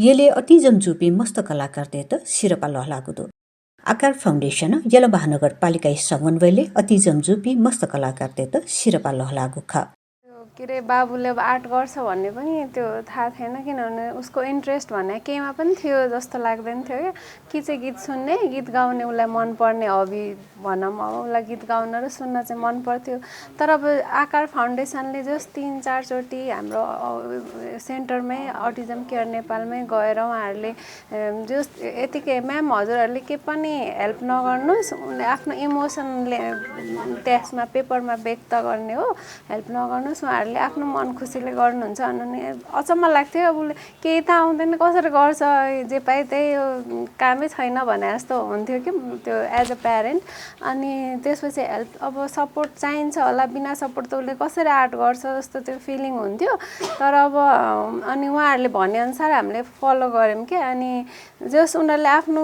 येले अतिजम जुपी मस्त कलाकार देत सिरपा लहलागुदो आकार फाउन्डेसन यलो महानगरपालिका समन्वयले अतिजम जुपी मस्त कलाकार देत सिरपा लहलागु ख के अरे बाबुले अब आर्ट गर्छ भन्ने पनि त्यो थाहा थिएन किनभने उसको इन्ट्रेस्ट भन्ने केहीमा पनि थियो जस्तो लाग्दैन थियो कि चाहिँ गीत सुन्ने गीत गाउने उसलाई मनपर्ने हबी भनौँ अब उसलाई गीत गाउन र सुन्न चाहिँ मन पर्थ्यो तर अब आकार फाउन्डेसनले जस्ट 3-4 चोटि हाम्रो सेन्टरमै अटिजम केयर नेपालमै गएर उहाँहरूले जस्ट यतिकै म्याम हजुरहरूले के पनि हेल्प नगर्नुहोस् उनले आफ्नो इमोसनले त्यसमा पेपरमा व्यक्त गर्ने हो हेल्प नगर्नुहोस् उहाँहरूले आफ्नो मन खुसीले गर्नुहुन्छ अनि अचम्म लाग्थ्यो अब उसले केही त आउँदैन कसरी गर्छ जे पाए त्यही कामै छैन भने जस्तो हुन्थ्यो कि त्यो एज अ प्यारेन्ट अनि त्यसपछि हेल्प अब सपोर्ट चाहिन्छ होला बिना सपोर्ट त उसले कसरी आर्ट गर्छ जस्तो त्यो फिलिङ हुन्थ्यो तर अब अनि उहाँहरूले भनेअनुसार हामीले फलो गऱ्यौँ कि अनि जस उनीहरूले आफ्नो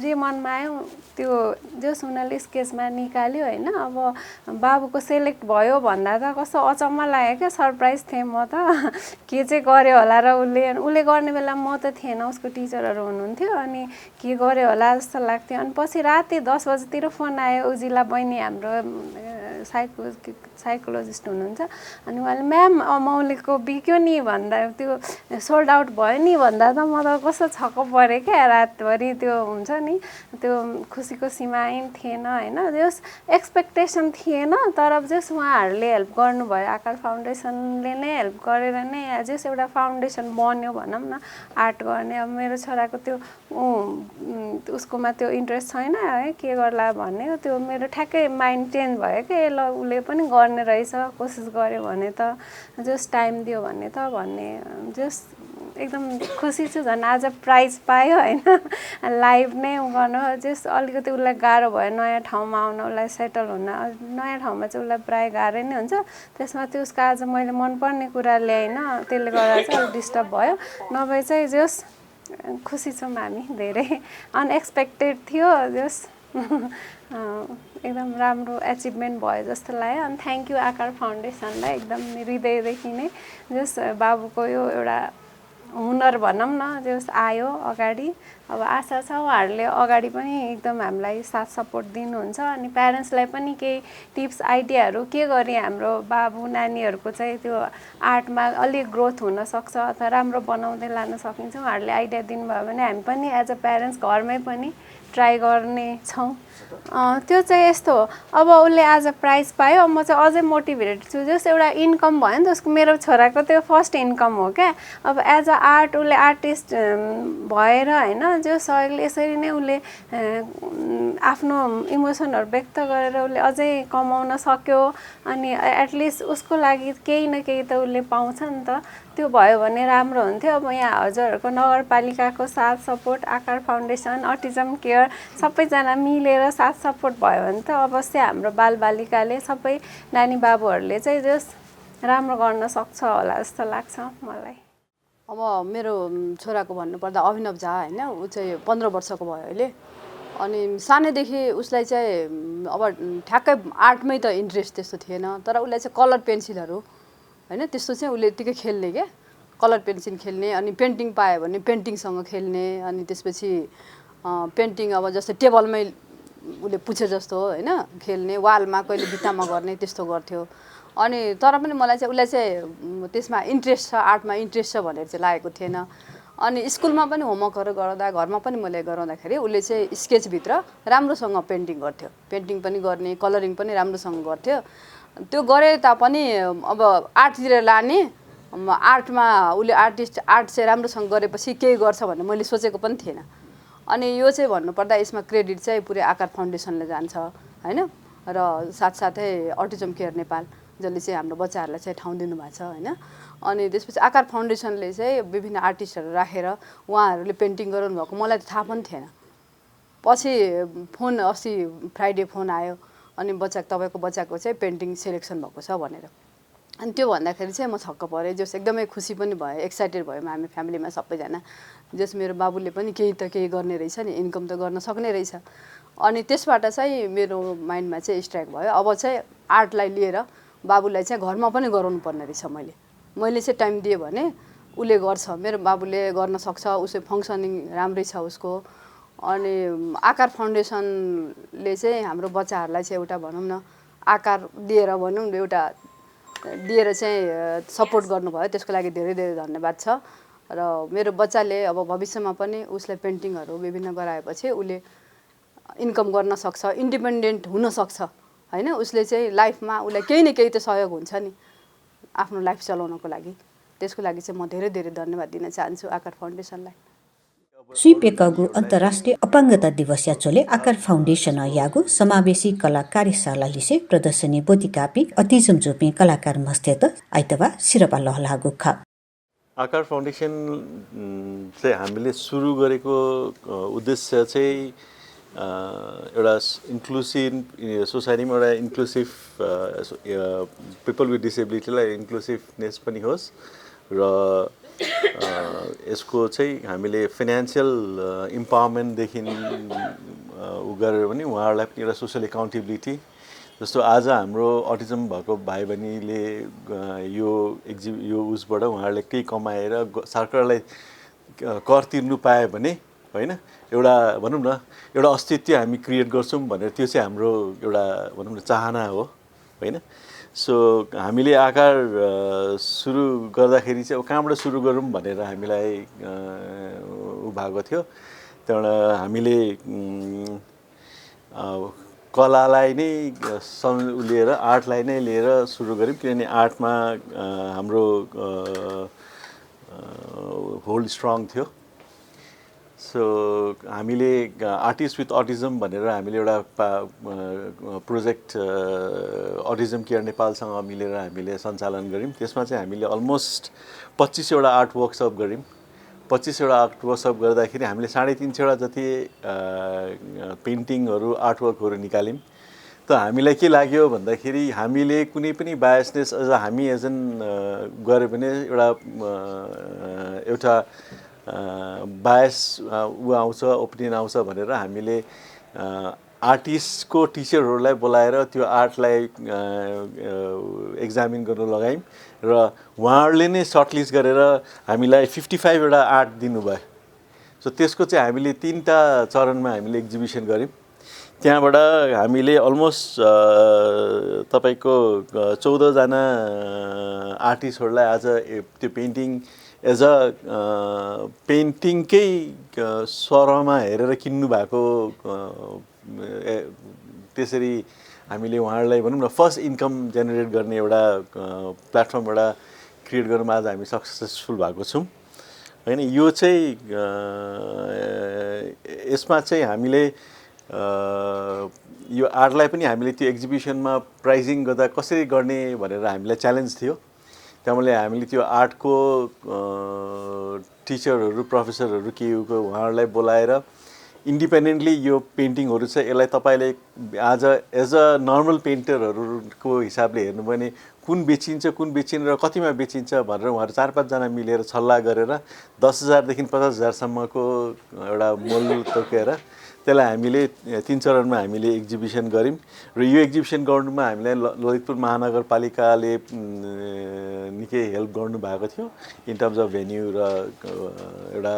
जे मनमा आयो त्यो जस उनीहरूले स्केचमा निकाल्यो होइन अब बाबुको सेलेक्ट भयो भन्दा त कस्तो अचम्म लाग्यो क्या सरप्राइज थिएँ म त के चाहिँ गर्यो होला र उसले गर्ने बेला म त थिएन उसको टिचरहरू हुनुहुन्थ्यो अनि के गर्यो होला जस्तो लाग्थ्यो अनि पछि राति 10 बजेतिर फोन आयो उजिला बहिनी हाम्रो साइकोलोजिस्ट हुनुहुन्छ अनि उहाँले म्याम मौलिकको बिक्यो नि भन्दा त्यो सोल्ड आउट भयो नि भन्दा त म त कस्तो छक्क परेँ क्या रातभरि त्यो हुन्छ नि त्यो खुसीको सीमाहीन थिएन होइन जस एक्सपेक्टेसन थिएन तर जस उहाँहरूले हेल्प गर्नुभयो आकार फाउन्डेसनले नै हेल्प गरेर नै जस एउटा फाउन्डेसन बन्यो भनौँ न आर्ट गर्ने अब मेरो छोराको त्यो उसकोमा त्यो इन्ट्रेस्ट छैन है के गर्ला भन्ने त्यो मेरो ठ्याक्कै माइन्ड चेन्ज भयो कि ल उसले पनि गर्ने रहेछ कोसिस गर्यो भने त जस्ट टाइम दियो भने त भन्ने जस्ट एकदम खुसी छु झन् आज प्राइज पायो होइन लाइभ नै गर्नु जस्ट अलिकति उसलाई गाह्रो भयो नयाँ ठाउँमा आउन उसलाई सेटल हुन नयाँ ठाउँमा चाहिँ उसलाई प्रायः गाह्रै नै हुन्छ त्यसमा त्यो उसको आज मैले मनपर्ने कुरा ल्याइन त्यसले गर्दा चाहिँ अलिक डिस्टर्ब भयो नभए चाहिँ जस्ट खुसी छौँ हामी धेरै अनएक्सपेक्टेड थियो जस्ट एकदम राम्रो एचिभमेन्ट भयो जस्तो लाग्यो अनि थ्याङ्क यू आकार फाउन्डेसनलाई एकदम हृदयदेखि नै जस्ट बाबुको यो एउटा हुनर भनौँ न जस आयो अगाडि अब आशा छ उहाँहरूले अगाडि पनि एकदम हामीलाई साथ सपोर्ट दिनुहुन्छ अनि प्यारेन्ट्सलाई पनि केही टिप्स आइडियाहरू के गरी हाम्रो बाबु नानीहरूको चाहिँ त्यो आर्टमा अलिक ग्रोथ हुनसक्छ अथवा राम्रो बनाउँदै लान सकिन्छ उहाँहरूले आइडिया दिनुभयो भने हामी पनि एज अ प्यारेन्ट्स घरमै पनि ट्राई गर्ने छौँ त्यो चाहिँ यस्तो हो अब उसले आज प्राइज पायो म चाहिँ अझै मोटिभेटेड छु जस्ट एउटा इन्कम भयो नि त उसको मेरो छोराको त्यो फर्स्ट इन्कम हो क्या अब एज अ आर्ट उसले आर्टिस्ट भएर होइन जो सहयोगले यसरी नै उसले आफ्नो इमोसनहरू व्यक्त गरेर उसले अझै कमाउन सक्यो अनि एटलिस्ट उसको लागि केही न केही त उसले पाउँछ नि त त्यो भयो भने राम्रो हुन्थ्यो अब यहाँ हजुरहरूको नगरपालिकाको साथ सपोर्ट आकार फाउन्डेसन अटिजम केयर सबैजना मिलेर साथ सपोर्ट भयो भने त अवश्य हाम्रो बालबालिकाले सबै नानी बाबुहरूले चाहिँ जस्ट राम्रो गर्न सक्छ होला जस्तो लाग्छ मलाई अब मेरो छोराको भन्नुपर्दा अभिनव झा होइन ऊ चाहिँ 15 वर्षको भयो अहिले अनि सानैदेखि उसलाई चाहिँ अब ठ्याक्कै आर्टमै त इन्ट्रेस्ट त्यस्तो थिएन तर उसलाई चाहिँ कलर पेन्सिलहरू होइन त्यस्तो चाहिँ उसले यतिकै खेल्ने क्या कलर पेन्सिल खेल्ने अनि पेन्टिङ पायो भने पेन्टिङसँग खेल्ने अनि त्यसपछि पेन्टिङ अब जस्तै टेबलमै उसले पुछे जस्तो होइन खेल्ने वालमा कहिले भित्तामा गर्ने त्यस्तो गर्थ्यो अनि तर पनि मलाई चाहिँ उसलाई चाहिँ त्यसमा इन्ट्रेस्ट छ आर्टमा इन्ट्रेस्ट छ भनेर चाहिँ लागेको थिएन अनि स्कुलमा पनि होमवर्कहरू गराउँदा घरमा पनि मैले गराउँदाखेरि उसले चाहिँ स्केचभित्र राम्रोसँग पेन्टिङ गर्थ्यो पेन्टिङ पनि गर्ने कलरिङ पनि राम्रोसँग गर्थ्यो त्यो गरे तापनि अब आर्टतिर लाने आर्टमा उसले आर्ट चाहिँ राम्रोसँग गरेपछि केही गर्छ भन्ने मैले सोचेको पनि थिएन अनि यो चाहिँ भन्नुपर्दा यसमा क्रेडिट चाहिँ पुरै आकार फाउन्डेसनले जान्छ होइन र साथसाथै अटिजम केयर नेपाल जसले चाहिँ हाम्रो बच्चाहरूलाई चाहिँ ठाउँ दिनुभएको छ होइन अनि त्यसपछि आकार फाउन्डेसनले चाहिँ विभिन्न आर्टिस्टहरू राखेर उहाँहरूले पेन्टिङ गराउनु भएको मलाई त थाहा पनि थिएन पछि फोन अस्ति फ्राइडे फोन आयो अनि तपाईँको बच्चाको चाहिँ पेन्टिङ सेलेक्सन भएको छ भनेर अनि त्यो भन्दाखेरि चाहिँ म छक्क परेँ जस एकदमै खुसी पनि भयो एक्साइटेड भयो हामी फ्यामिलीमा सबैजना जस मेरो बाबुले पनि केही त केही गर्ने रहेछ नि इन्कम त गर्न सक्ने रहेछ अनि त्यसबाट चाहिँ मेरो माइन्डमा चाहिँ स्ट्राइक भयो अब चाहिँ आर्टलाई लिएर बाबुलाई चाहिँ घरमा पनि गराउनु पर्ने रहेछ मैले चाहिँ टाइम दिएँ भने उसले गर्छ मेरो बाबुले गर्न सक्छ उसले फङ्सनिङ राम्रै छ उसको अनि आकार फाउन्डेसनले चाहिँ हाम्रो बच्चाहरूलाई चाहिँ एउटा भनौँ न आकार दिएर भनौँ न एउटा दिएर चाहिँ सपोर्ट गर्नुभयो त्यसको लागि धेरै धेरै धन्यवाद छ र मेरो बच्चाले अब भविष्यमा पनि उसलाई पेन्टिङहरू विभिन्न गराएपछि उसले इन्कम गर्न सक्छ इन्डिपेन्डेन्ट हुन सक्छ हैन उसले चाहिँ लाइफमा उसलाई केही न केही त सहयोग हुन्छ नि आफ्नो लाइफ चलाउनको लागि त्यसको लागि चाहिँ म धेरै धेरै धन्यवाद दिन चाहन्छु आकार फाउन्डेसनलाई स्वीपेकागु अन्तर्राष्ट्रिय अपाङ्गता दिवस याचोले आकार फाउन्डेसन यागु समावेशी कला कार्यशाला लिसे प्रदर्शनी बोतिकापी अतिजम जोपी कलाकार मस्तेत आइतबार सिरपा लहलागु खा आकार फाउन्डेसन चाहिँ हामीले सुरु गरेको उद्देश्य चाहिँ एउटा इन्क्लुसिभ सोसाइटीमा एउटा इन्क्लुसिभ पिपल विथ डिसेबिलिटीलाई इन्क्लुसिभनेस पनि होस् र यसको चाहिँ हामीले फाइनेन्सियल इम्पावरमेन्टदेखि उ गरेर पनि उहाँहरूलाई पनि एउटा सोसल एकाउन्टेबिलिटी जस्तो आज हाम्रो अटिजम भएको भाइ बहिनीले यो उसबाट उहाँहरूले केही कमाएर सरकारलाई कर तिर्नु पाए भने होइन एउटा भनौँ न एउटा अस्तित्व हामी क्रिएट गर्छौँ भनेर त्यो चाहिँ हाम्रो एउटा भनौँ न चाहना हो होइन सो हामीले आकार सुरु गर्दाखेरि चाहिँ कहाँबाट सुरु गरौँ भनेर हामीलाई उ भएको थियो त्यहाँबाट हामीले कलालाई नै लिएर आर्टलाई नै लिएर सुरु गऱ्यौँ किनभने आर्टमा हाम्रो होल्ड स्ट्रङ थियो सो हामीले आर्टिस्ट विथ अटिजम भनेर हामीले एउटा प्रोजेक्ट अटिजम केयर नेपालसँग मिलेर हामीले सञ्चालन गऱ्यौँ त्यसमा चाहिँ हामीले अलमोस्ट 25 वटा आर्ट वर्कसप गऱ्यौँ 25 वटा आर्ट वर्कसप गर्दाखेरि हामीले 350 जति पेन्टिङहरू आर्टवर्कहरू निकाल्यौँ त हामीलाई के लाग्यो भन्दाखेरि हामीले कुनै पनि बायसनेस अझ हामी एज एन गऱ्यो भने एउटा बायस ऊ आउँछ ओपिनियन आउँछ भनेर हामीले आर्टिस्टको टिचरहरूलाई बोलाएर त्यो आर्टलाई एक्जामिन गर्नु लगायौँ र उहाँहरूले नै सर्टलिस्ट गरेर हामीलाई 55 वटा आर्ट दिनुभयो सो त्यसको चाहिँ हामीले 3टा चरणमा हामीले एक्जिबिसन गऱ्यौँ त्यहाँबाट हामीले अलमोस्ट तपाईँको 14 जना आर्टिस्टहरूलाई आज त्यो पेन्टिङ एज अ पेन्टिङकै स्वरमा हेरेर किन्नु भएको त्यसरी हामीले उहाँहरूलाई भनौँ न फर्स्ट इन्कम जेनेरेट गर्ने एउटा प्लेटफर्म एउटा क्रिएट गर्नुमा आज हामी सक्सेसफुल भएको छौँ होइन यो चाहिँ यसमा चाहिँ हामीले यो आर्टलाई पनि हामीले त्यो एक्जिबिसनमा प्राइजिङ गर्दा कसरी गर्ने भनेर हामीलाई च्यालेन्ज थियो त्यहाँले हामीले त्यो आर्टको टिचरहरू प्रोफेसरहरू केयुको उहाँहरूलाई बोलाएर इन्डिपेन्डेन्टली यो पेन्टिङहरू छ यसलाई तपाईँले आज एज अ नर्मल पेन्टरहरूको हिसाबले हेर्नु भने कुन बेचिन्छ कुन बेचिन्छ र कतिमा बेचिन्छ भनेर उहाँहरू 4-5 जना मिलेर सल्लाह गरेर 10,000 देखि 50,000 सम्मको एउटा मोल तोकेर त्यसलाई हामीले 3 चरणमा हामीले एक्जिबिसन गऱ्यौँ र यो एक्जिबिसन गर्नुमा हामीलाई ललितपुर महानगरपालिकाले निकै हेल्प गर्नुभएको थियो इन टर्म्स अफ भेन्यू र एउटा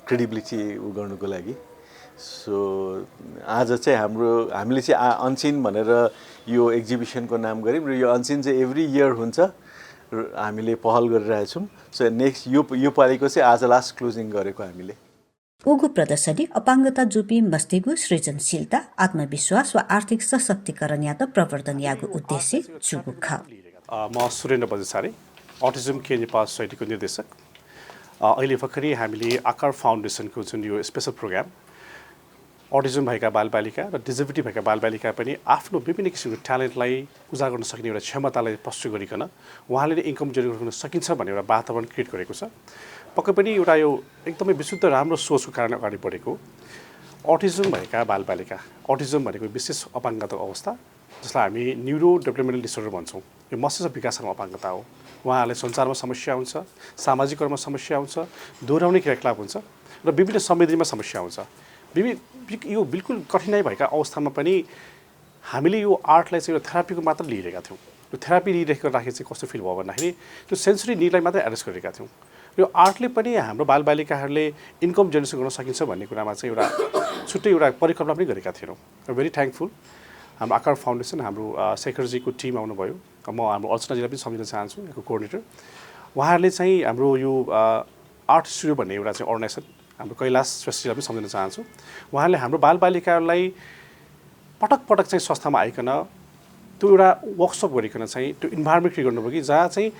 क्रेडिबिलिटी उ गर्नुको लागि सो आज चाहिँ हामीले चाहिँ अनसिन भनेर यो एक्जिबिसनको नाम गऱ्यौँ र यो अनसिन चाहिँ एभ्री इयर हुन्छ र हामीले पहल गरिरहेछौँ सो नेक्स्ट यो पालिको चाहिँ आज लास्ट क्लोजिङ गरेको हामीले उगु प्रदर्शनी अपाङ्गता जुपी मस्तिगु सृजनशीलता आत्मविश्वास वा आर्थिक सशक्तिकरण या त प्रवर्धन यागु उद्देश्य जुगु ख म सुरेन्द्र बजाचारी अटिजम केयर नेपाल सोसाइटीको निर्देशक अहिले भर्खरै हामीले आकार फाउन्डेसनको जुन यो स्पेसल प्रोग्राम अटिजम भएका बालबालिका र डिजेबिलिटी भएका बालबालिका पनि आफ्नो विभिन्न किसिमको ट्यालेन्टलाई उजागर गर्न सक्ने एउटा क्षमतालाई प्रस्तुत गरिकन उहाँले इन्कम जेनेरेट गर्न सकिन्छ भन्ने एउटा वातावरण क्रिएट गरेको छ पक्कै पनि एउटा यो एकदमै विशुद्ध राम्रो सोचको कारण अगाडि बढेको अटिजम भएका बालबालिका अटिजम भनेको विशेष अपाङ्गताको अवस्था जसलाई हामी न्युरो डेभलपमेन्टल डिसअर्डर भन्छौँ यो मस्तिष्क विकासको अपाङ्गता हो उहाँहरूलाई सञ्चारमा समस्या हुन्छ सामाजिक कर्ममा समस्या हुन्छ दोहोऱ्याउने क्रियाकलाप हुन्छ र विभिन्न संवेदीमा समस्या हुन्छ यो बिल्कुल कठिनाइ भएका अवस्थामा पनि हामीले यो आर्टलाई चाहिँ एउटा थेरापीको मात्र लिइरहेका थियौँ त्यो थेरापी लिइरहेको राखेर चाहिँ कस्तो फिल भयो भन्दाखेरि त्यो सेन्सरी निडलाई मात्रै एड्रेस गरेका थियौँ। यो आर्टले पनि हाम्रो बालबालिकाहरूले इन्कम जेनेरेसन गर्न सकिन्छ भन्ने कुरामा चाहिँ एउटा छुट्टै एउटा परिकल्पना पनि गरेका थिएनौँ। भेरी थ्याङ्कफुल हाम्रो आकार फाउन्डेसन हाम्रो शेखरजीको टिम आउनुभयो। म हाम्रो अर्चनाजीलाई पनि सम्झिन चाहन्छु यहाँको कोअर्डिनेटर। उहाँहरूले चाहिँ हाम्रो यो आर्ट स्टुडियो भन्ने एउटा चाहिँ अर्गनाइजेसन हाम्रो कैलाश श्रेष्ठजीलाई पनि सम्झिन चाहन्छु। उहाँहरूले हाम्रो बालबालिकाहरूलाई पटक पटक चाहिँ संस्थामा आइकन त्यो एउटा वर्कसप गरिकन चाहिँ त्यो इन्भाइरोमेन्ट क्रिएट गर्नुभयो कि जहाँ चाहिँ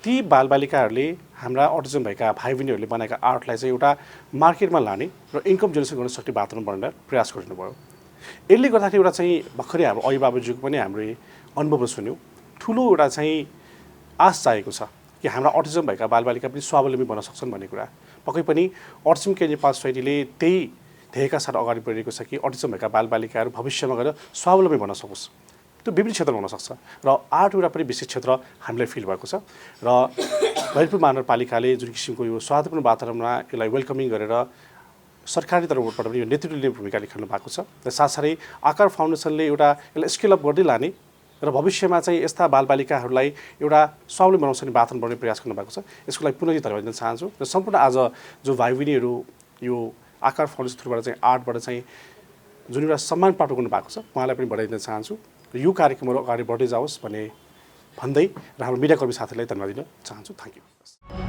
ती बालबालिकाहरूले हाम्रा अटिजम भएका भाइ बहिनीहरूले बनाएका आर्टलाई चाहिँ एउटा मार्केटमा लाने र इन्कम जेनेरेसन गर्न सक्ने वातावरण बनाएर प्रयास गर्नुभयो। यसले गर्दाखेरि एउटा चाहिँ भर्खरै हाम्रो अभिभावकज्यूको पनि हाम्रो अनुभव सुन्यौँ। ठुलो एउटा चाहिँ आश चाहिएको छ कि हाम्रा अटिजम भएका बालबालिका पनि स्वावलम्बी बन्न सक्छन् भन्ने कुरा। पक्कै पनि अटिजम केयर नेपाल सोसाइटीले त्यही ध्येयका साथ अगाडि बढेको छ कि अटिजम भएका बालबालिकाहरू भविष्यमा गएर स्वावलम्बी बन्न सकोस्। त्यो विभिन्न क्षेत्रमा हुनसक्छ र आर्ट एउटा पनि विशेष क्षेत्र हामीलाई फिल भएको छ र ललितपुर महानगरपालिकाले जुन किसिमको यो सौहार्दपूर्ण वातावरणमा यसलाई वेलकमिङ गरेर सरकारी तर्फबाट पनि यो नेतृत्व लिने भूमिका खेल्नु भएको छ र साथसाथै आकार फाउन्डेसनले एउटा यसलाई स्केल अप गर्दै लाने र भविष्यमा चाहिँ यस्ता बालबालिकाहरूलाई एउटा स्वावलम्बी बनाउने वातावरण बनाउने प्रयास गर्नुभएको छ। यसको लागि पुनः धन्यवाद दिन चाहन्छु र सम्पूर्ण आज जो भाइ बहिनीहरू यो आकार फाउन्डेसन थ्रुबाट चाहिँ आर्टबाट चाहिँ जुन एउटा सम्मान प्राप्त गर्नुभएको छ उहाँलाई पनि बधाई दिन चाहन्छु। यो कार्यक्रमहरू अगाडि बढ्दै जाओस् भन्दै र हाम्रो मिडियाकर्मी साथीहरूलाई धन्यवाद दिन चाहन्छु। Thank you.